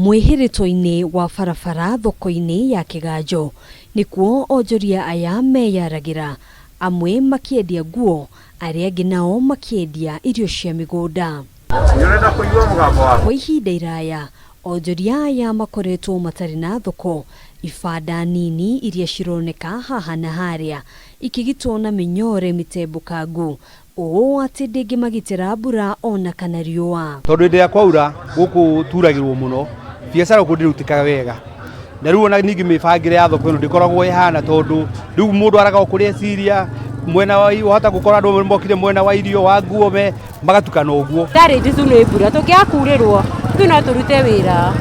Mwĩhĩrĩto-inĩ wa barabara thoko-inĩ ya Kĩganjo nĩkuo onjoria aya meyaragĩra, amwe makĩendia nguo, arĩa angĩ nao makĩendia irio cia mĩgũnda. Kwa ihinda iraya, onjoria aya makoretwo matarĩ na thoko, ibanda nini iria cironeka haha na harĩa ikĩgitwo na mĩnyore mĩtembũkangu Ũũ atĩ ndĩngĩmagitĩra mbura o na kana riũa. Tondũ hĩndĩ ĩrĩa kwaura gũkũ turagĩrwo mũno, biacara gũkũ ndĩrutĩkaga wega. Na rĩu ona ningĩ mĩbangĩre ya thoko ĩno ndĩkoragwo ĩhana tondũ rĩu mũndũ araga o kũrĩa eciria, mwena wa wahota gũkora andũ mokire mwena wa irio, wa nguo me magatukana ũguo. Ndarĩ njicũ nĩ mbura, tũngĩaga kurĩrwo ithuĩ no tũrute wĩra.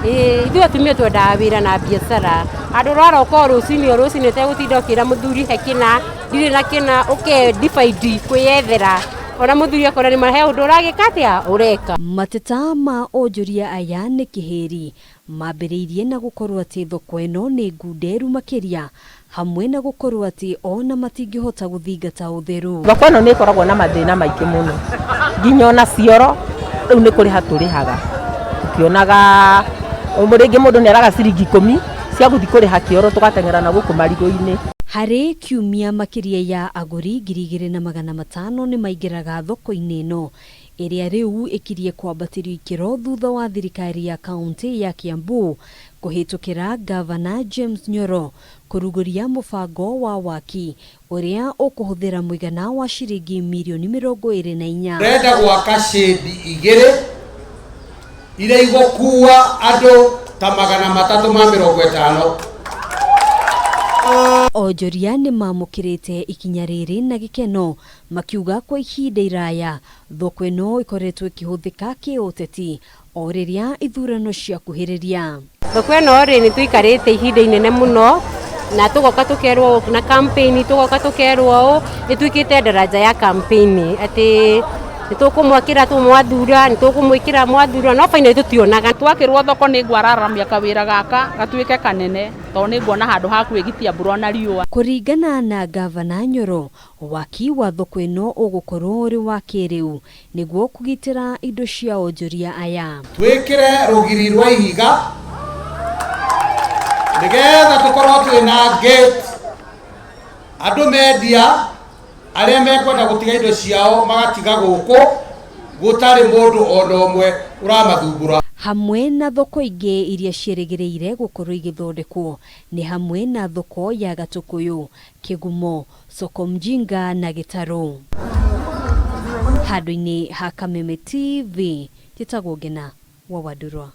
Ĩĩ ithuĩ atumia twendaga wĩra na biacara. Handũ ũraroka o rũcinĩ o rũcinĩ ũtegũtinda ũkĩra mũthuri he kĩna, ndirĩ na kĩna ũke divide kwĩyethera ona mũthuri akona nĩ he ũndũ ũragĩka atĩa ũreka. Mateta ma onjoria aya nĩ kĩhĩri mambĩrĩirie na gũkorwo atĩ thoko ĩno nĩ ngunderu makĩria hamwe na gũkorwo atĩ ona matingĩhota gũthingata ũtheru. Thoko ĩno nĩ ĩkoragwo na mathĩna maingĩ mũno, nginya ona cioro rĩu nĩ kũrĩha tũrĩhaga, tũkĩonaga rĩngĩ mũndũ nĩ araga ciringi ikũmi cia gũthiĩ kũrĩha kĩoro tũgateng'era na gũkũ marigũ-inĩ. Harĩ kiumia makĩria ya agũri 2500 nĩ maingĩraga thoko-inĩ ĩno ĩrĩa rĩu ĩkirie kwambatĩrio ikĩro thutha wa thirikari ya kauntĩ ya Kiambu kũhĩtũkĩra ngavana James Nyoro kũrugũria mũbango wa waki ũrĩa ũkũhũthĩra mũigana wa ciringi mirioni 24. Tũrenda gwaka shedi igĩrĩ iria igũkua andũ ta 350. Onjoria nĩmamũkĩrĩte ikinya rĩrĩ na gĩkeno makiuga kwa ihinda iraya thoko ĩno ĩkoretwo ĩkĩhũthĩka kĩũteti o rĩrĩa ithurano ciakuhĩrĩria. Thoko ĩno rĩ nĩ tũikarĩte ihinda inene mũno na tũgoka tũkerwo na campaign, tũgoka tũkerwo ũũ, ĩtuĩkĩte daraja ya campaign atĩ nĩ tũkũmwakĩra mwathura, nĩ tũkũmwĩkĩra mwathura, no finally tũtionaga. Twakĩrwo thoko nĩ ngwararamia kawĩra gaka gatuĩke kanene tondũ nĩ nguona handũ ha kwĩgitia mbura ona riũa. Kũringana na ngavana Nyoro, waki wa thoko ĩno ũgũkorwo ũrĩ wa kĩrĩu nĩguo kũgitĩra indo cia onjoria aya. Twĩkĩre rũgiri rwa ihiga nĩgetha tũkorwo twĩna gate, andũ mendia arĩa mekwenda gũtiga indo ciao magatiga gũkũ gũtarĩ mũndũ ona ũmwe ũramathumbũra. Hamwe na thoko ingĩ iria ciĩrĩgĩrĩire gũkorwo igĩthondekwo nĩ hamwe na thoko ya Gatũkũyũ, Kĩgumo, Soko Mjinga na Gĩtarũ. Handũ-inĩ ha Kameme TV, njĩtagwo Ngena wa Wandurwa.